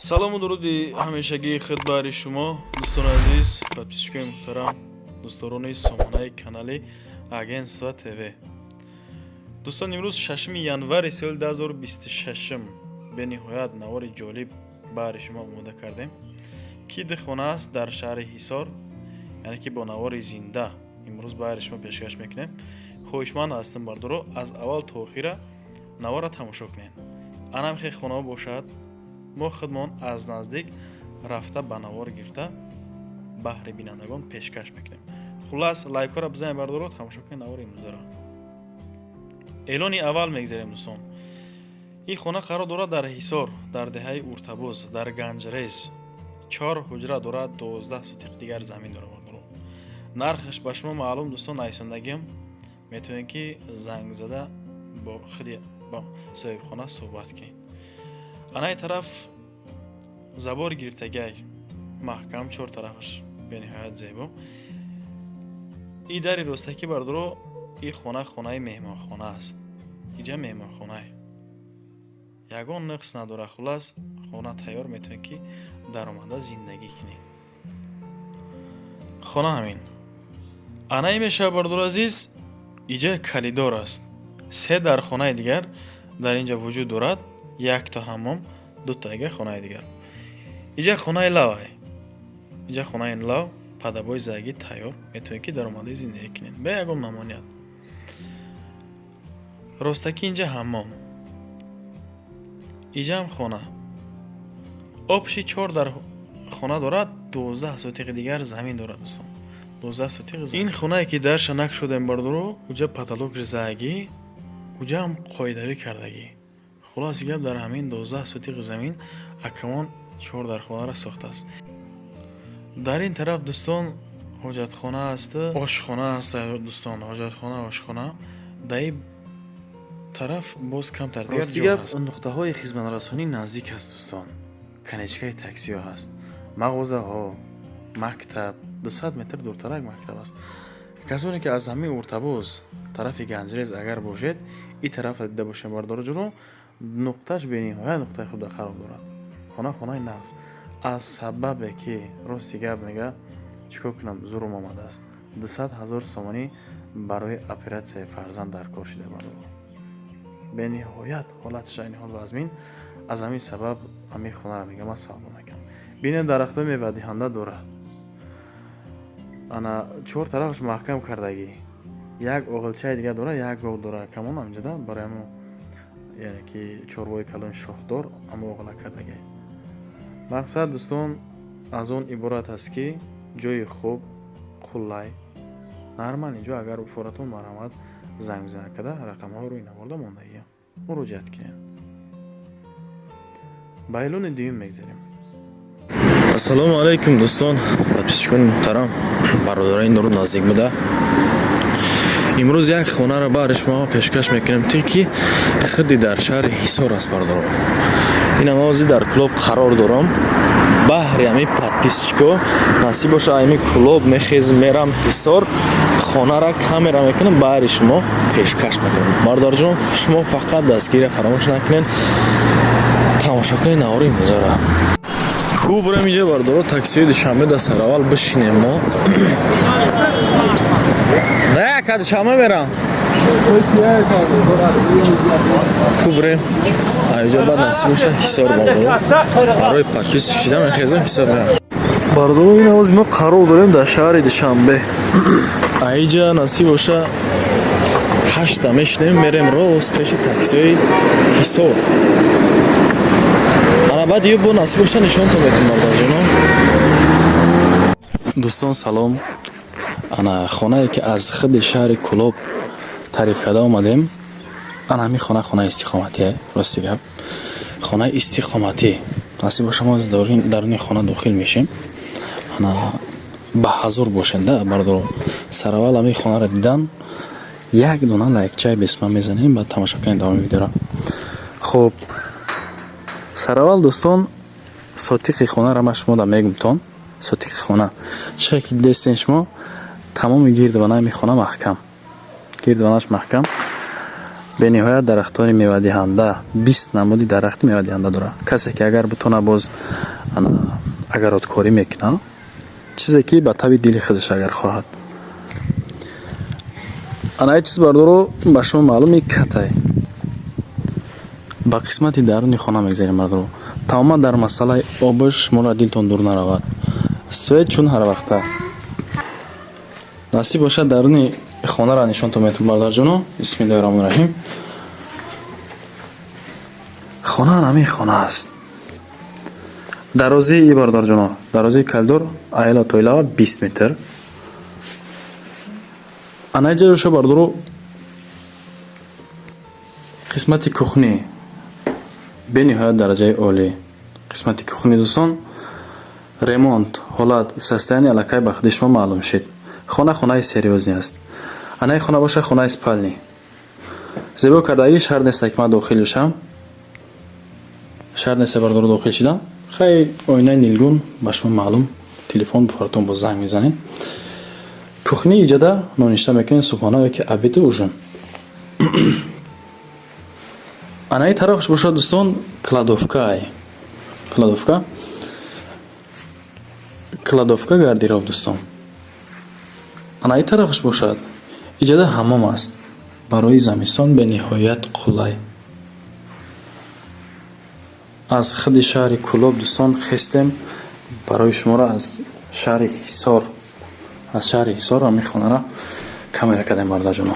Салому дуруди ҳамешагии худ баҳри шумо, дӯстони азиз, подписчикои муҳтарам, дӯстдорони сомонаи канали Агентство ТВ. Дӯстон, имрӯз 6 январи соли 2026, бениҳоят навори ҷолиб баҳри шумо омода кардем, ки ду хона аст дар шаҳри Ҳисор, яъне ки бо навори зинда имрӯз баҳри шумо пешкаш мекунем. Хоҳишманд ҳастем, бардоро, аз аввал то охира наворро тамошо кунед. Анам хел хонаҳо бошад, мо худмон аз наздик рафта, ба навор гирифта, баҳри бинандагон пешкаш мекунем. Хуллас, лайкҳоро бизанед, бардоро, тамошо кунед навори имрӯзаро. Эълони аввал мегзарем, дӯстон. Ин хона қарор дорад дар Ҳисор, дар деҳаи Уртабоз, дар Ганҷрез. Чор ҳуҷра дорад, 12 сотиқ дигар замин дорад, бардоро. Нархаш ба шумо маълум, дӯстон, нависондагиам, метавонед, ки занг зада, бо худи бо соҳибхона суҳбат кунед. Анаи тараф забор гирифтагиай, маҳкам, чор тарафаш бениҳоят зебо. И дари ростакӣ, бардоро, и хона хонаи меҳмонхона аст. Иҷа меҳмонхонае, ягон нуқс надорад. Хуллас, хона тайёр, метавонед, ки даромада зиндагӣ кунед. Хона ҳамин анаи мешавад, бардори азиз. Иҷа калидор аст, се дар хонаи дигар дар инҷа вуҷуд дорад, якта ҳаммом, дута дига хонаи дигар. Иҷа хонаи лавай, иҷа хонаи лав, под обои заги тайёр, метавонед, ки даромада зиндагӣ кунед бе ягон мамоният. Ростакӣ инҷа ҳаммом, иҷаам хона. Общий чор дар хона дорад, 12 сотиқи дигар замин дорад, дӯстон, 12 сотиқ. Ин хонае, ки дарша накушодем, бардоро, уҷа потолокш загӣ, уҷаам қоидавӣ кардагӣ. Хулоси гап, дар ҳамин 12 сотиқи замин акамон чор дархонаро сохтааст. Дар ин тараф, дӯстон, ҳоҷатхона аст, ошхона аст, дӯстон, ҳоҷатхона, ошхона. Дар ин тараф боз камтар дигар Рости ҷо гап, ҳаст. Нуқтаҳои хизматрасонӣ наздик аст, дӯстон. Конечкаи таксиҳо ҳаст, мағозаҳо, мактаб, 200 метр дуртарак мактаб аст. Касоне, ки аз ҳамин Уртабоз тарафи Ганҷрез агар бошед, ин тарафа дида бошед, бардорҷуро, нуқташ бениҳоят нуқтаи хуб қарор дорад. Хона хонаи нағз. Аз сабабе ки, рости гап, мега, чӣ кор кунам, зурум омадааст, 200 000 сомонӣ барои оператсияи фарзанд дар кор шида, бардоро. Бениҳоят ҳолаташ айни ҳол вазмин. Аз ҳамин сабаб ҳамин хонаро, мега, ман савдо мекунам. Бинед, дарахтҳои мевадиҳанда дорад. Ана чор тарафаш маҳкам кардагӣ, як оғилчаи дигар дорад, як гов дорад камон ҳаминҷода, барои ҳамо, яъне ки чорвои калони шохдор ҳамо оғила кардагӣ. Мақсад, дӯстон, аз он иборат аст, ки ҷои хуб, қуллай, нормал. Инҷо агар форатон, марҳамат, занг бизанед када рақамҳои рӯи наворда мондагиям, муроҷиат кунед. Ба эълони дуюм мегзарем. Ассалому алайкум, дӯстон, подписчикони муҳтарам, бародарони дору наздик буда. Имрӯз як хонаро баҳри шумо пешкаш мекунем, те ки худи дар шаҳри Ҳисор аст, бародаро. Ин ҳозир дар Кӯлоб қарор дорам. Баҳри ҳамин подписчико, насиб боша, ҳамин Кӯлоб мехезм, мерам Ҳисор, хонара камера мекунам, баҳри шумо пешкаш мекунам. Бародарҷон, шумо фақат дастгирия фаромӯш накунед, тамошо кунед навори имрӯзаро. Ку бурем инҷа, бардоро, таксиҳои Душанбе дар сараввал бишинем мо. Не, ака, Душанбе мерам. Ку бурем аинҷо, баъд насиб боша, Ҳисор, бардоро. Барои подписчик шида мехезем, Ҳисор мерам. Бардоро, ин ҳози мо қарор дорем дар шаҳри Душанбе. Аиҷа, насиб боша, 8-та мешинем, мерем рост пеши таксиҳои Ҳисор. Ана баъд ё бо насиб боша, нишонтон метум, бародарҷоно. Дӯстон, салом. Ана хонае, ки аз худи шаҳри Кӯлоб таъриф карда омадем, ана ҳамин хона хонаи истиқоматие. Рости гап, хонаи истиқоматӣ. Насиб боша, мо даруни хона дохил мешем. Ана ба ҳазур бошед да, бардоро. Сараввал ҳамин хонаро дидан, як дона лайкчаи бесма мезанем, баъд тамошо кунед давоми видеоро. Хуб, сараввал, дӯстон, сотиқи хонаро ман шумо да мегумтон. Сотиқи хона чӣ ки дидестен шумо, тамоми гирдванаи хона маҳкам, гирдванаш маҳкам. Бениҳоят дарахтони мевадиҳанда, 20 намуди дарахти мевадиҳанда дорад. Касе ки агар бутона, боз огородкорӣ мекунад, чизе ки ба таби дили худаш агар хоҳад. Ана ин чиз, бардоро, ба шумо маълум, катай. Ба қисмати даруни хона мегзарем, бардоро. Тамоман дар масъалаи обаш шуморо дилтон дур наравад. Свет чун ҳар вақта. Насиб бошад, даруни хонаро нишонтон метавон, бародарҷоно. Бисмиллоҳи раҳмони раҳим. Хона ҳамин хона аст. Дарозии, бародарҷоно, дарозии коридор айла то илава 20 метр. Ана иҷа боша, бардоро, қисмати кухни, бениҳоят дараҷаи олӣ. Қисмати кухни, дӯстон, ремонт, ҳолат, состояние аллакай ба худи шумо маълум шид. Хона хонаи серьёзный аст. Анаи хона боша, хонаи спальни. Зебо кардагӣ, шарт нест, ки ман дохил бишам. Шарт нест, бардоро, дохил шидам. Хай, оинаи нилгун ба шумо маълум, телефон буфаратон, боз занг мезанед. Кухни иҷада ноништа мекунед, субҳона ёки обеду ужин. Анаи тарафаш бошад, дӯстон, кладовкай. Кладовка. Кладовка, гардероб, дӯстон. Анаи тарафаш бошад, иҷада ҳаммом аст. Барои замистон бениҳоят қулай. Аз худи шаҳри Кӯлоб, дӯстон, хестем, барои шуморо аз шаҳри Ҳисор, аз шаҳри Ҳисор ҳамин хонаро камера кардем, бародарҷоно.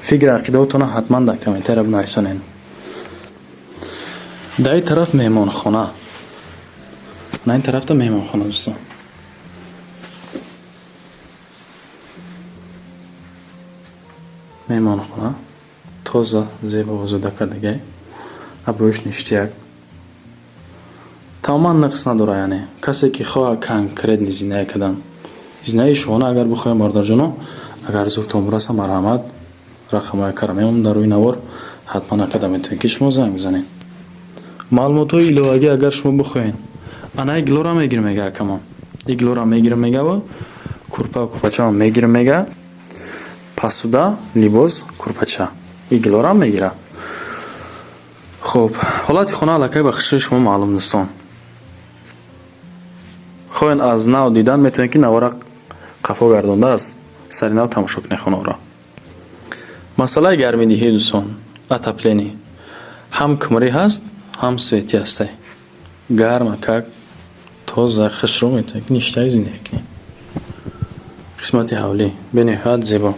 Фикри ақидаотонро ҳатман дар комментария бинависонед. Дар ин тараф меҳмонхона. На, ин тарафта меҳмонхона, дӯстон. Меҳмонхона тоза, зебо озода кардагай. Абрӯиш ништяк. Тамоман нақс надорад, яъне касе ки хоҳад конкретный зиндагӣ кардан. Зиндагии шуҳона агар бихоҳем, бародарҷоно, агар зуртон бираса, марҳамат, рақамҳои акара мемонам дар рӯи навор, ҳатман акада метавонед ки шумо занг бизанед. Маълумотҳои иловагӣ агар шумо бихоҳед. Ана иглора мегирем, мега акамон. Иглора мегирем, мегава, курпа, курпачаам мегирем, мега, посуда, либос, курпача. Иглорам мегира. Хуб, ҳолати хона аллакай ба хуши шумо маълум, дӯстон. Хоҳед аз нав дидан, метавонед ки навора қафо гардонда аз сари нав тамошо кунед хонаро. Масъалаи гармидиҳӣ, дӯстон, отопление. Ҳам кмри ҳаст, ҳам светӣ ҳастай. Гарма как тоза, хушрӯ метавонед ки ништак зиндагӣ кунед. Қисмати ҳавлӣ бениҳоят зебо.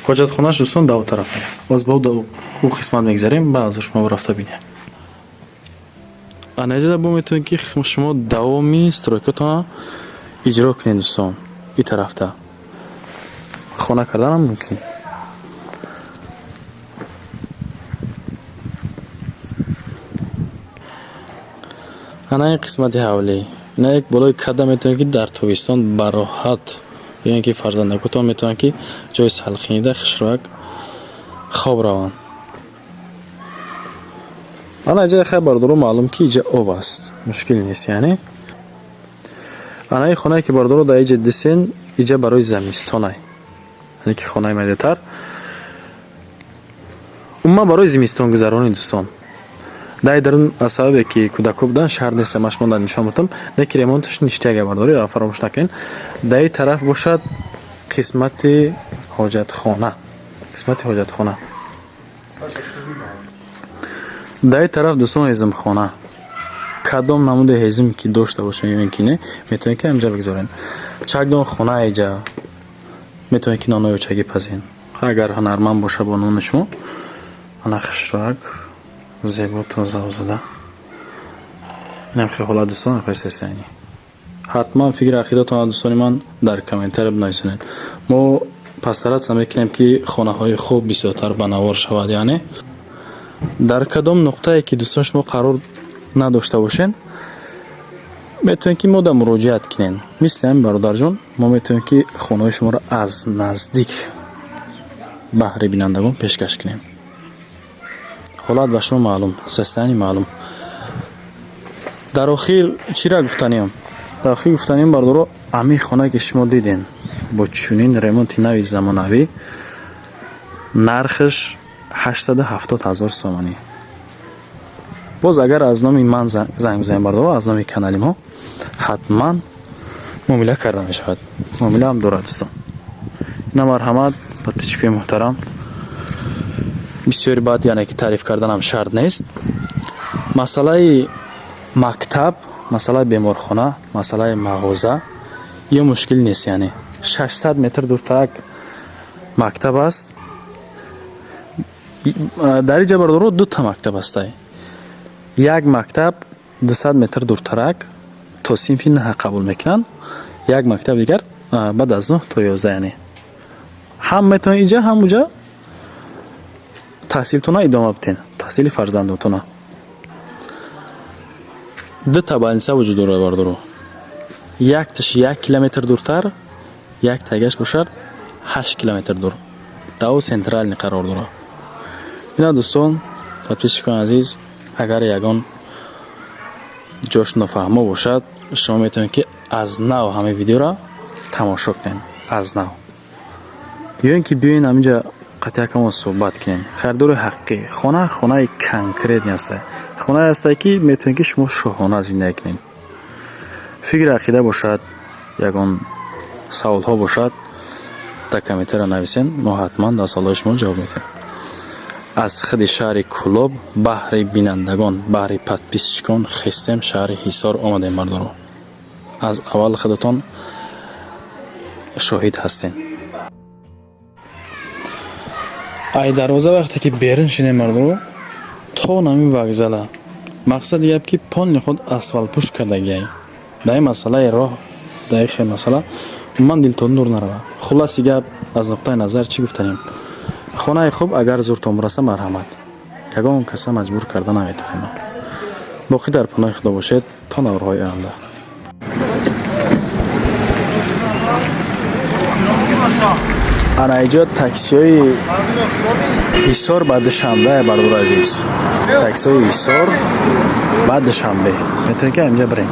Ҳоҷатхонааш, дӯстон, дар тарафа. Боз ба ӯ қисмат мегзарем, баъзо шумо рафта бинед. Анаҷада бо метавонед ки шумо давоми стройкатонро иҷро кунед, дӯстон. И тарафта. Хона карданам мумкин. Ана ин қисмати ҳавлӣ. Ина як болои када метавонед ки дар тобистон бароҳат, ё ин ки фарзандакотон метавонанд ки ҷои салқинида хушрӯяк хоб раванд. Ана иҷа хай, бардоро, маълум ки иҷа об аст. Мушкил нест, яъне. Ана ин хонае ки, бардоро, дар иҷа дисен, иҷа барои замистонай. Яъне ки хонаи майдатар. Умуман барои зимистонгузаронӣ, дӯстон. Дар дарун аз сабабе ки кӯдакҳо буданд, шаҳр нест, ман шумо дар нишон бутам, не ки ремонташ ништяк, бардорӣ, фаромӯш накунед. Дар ин тараф бошад қисмати ҳоҷатхона. Қисмати ҳоҷатхона. Дар ин тараф, дӯстон, ҳезмхона. Кадом намуди ҳезм ки дошта бошед ё ин ки не, метавонед ки ҳамҷа бигзоред. Чакдон хона иҷа метавонед ки нонои очагӣ пазед. Агар ҳунарманд боша бо нони шумо, ана хушрӯяк, зебо, тоза, озода. Инам хел ҳолат, дӯстон, хел. Ҳатман фикри ақидатонро, дӯстони ман, дар комментария бинависонед. Мо постараться мекунем ки хонаҳои хуб бисёртар ба навор шавад, яъне дар кадом нуқтае ки, дӯстон, шумо қарор надошта бошед, метавонед ки мода муроҷиат кунед. Мисли ҳамин бародарҷон, мо метавонем ки хонаҳои шуморо аз наздик баҳри бинандагон пешкаш кунем. Ҳолат ба шумо маълум, состояние маълум. Дар охир чиро гуфтаниям? Дар охир гуфтаниям, бардоро, ҳамин хонае ки шумо дидем бо чунин ремонти нави замонавӣ, нархаш 870 ҳазор сомонӣ. Боз агар аз номи ман занг бизанем, бардоро, аз номи канали мо, ҳатман муомила карда мешавад. Муомилаам дорад, дӯстон. Ина, марҳамат, подписчикои муҳтарам. Бисёри баъд, яъне ки таъриф карданам шарт нест. Масъалаи мактаб, масъалаи беморхона, масъалаи мағоза ё мушкил нест, яъне 600 метр дуртарак мактаб аст. Дар инҷа, бардоро, дута мактаб ҳастай. Як мактаб 200 метр дуртарак то синфи наҳа қабул мекунанд, як мактаби дигар баъд аз 9 то 11. Яъне ҳам метавонед инҷа, ҳам уҷа таҳсилтона идома бидиҳед, таҳсили фарзандотона. Дута больница вуҷуд дорад, бардоро. Якташ 1 километр дуртар, як тагаш бошад 8 километр дур. Даво центральный қарор дорад. Ина, дӯстон, подписчикони азиз, агар ягон ҷош нофаҳмо бошад, шумо метавонед, ки аз нав ҳамин видеоро тамошо кунед, аз нав, ё ин ки биёен ҳаминҷа, қатъиякамо суҳбат кунем. Харидори ҳақиқӣ. Хона хонаи конкретный ҳаста, хонае ҳастае, ки метавонед, ки шумо шоҳона зиндагӣ кунед. Фикри ақида бошад, ягон саволҳо бошад, дар комментария нависен, мо ҳатман дар саволҳои шумо ҷавоб медиҳем. Аз худи шаҳри Кӯлоб баҳри бинандагон, баҳри подписчикон хестем, шаҳри Ҳисор омадем. Мардоро, аз аввал худатон шоҳид ҳастем. Ай дарвоза вақте ки берун шудем, мардоро, то нами вокзала, мақсади гап, ки полный худ асфалтпӯш кардагиай. Дар ин масъалаи роҳ, дар ин хел масъала умуман дилтон дур нарава. Хулоси гап, аз нуқтаи назар чӣ гуфтанем? Хонаи хуб агар зуртон бираса, марҳамат. Ягон каса маҷбур карда наметавонем. Боқӣ дар паноҳи Худо бошед то наворҳои оянда. Ана иҷо таксиҳои Ҳисор ба Душанбе, бардори азиз. Таксиҳои Ҳисор ба Душанбе. Метавонед, ки инҷа бирем.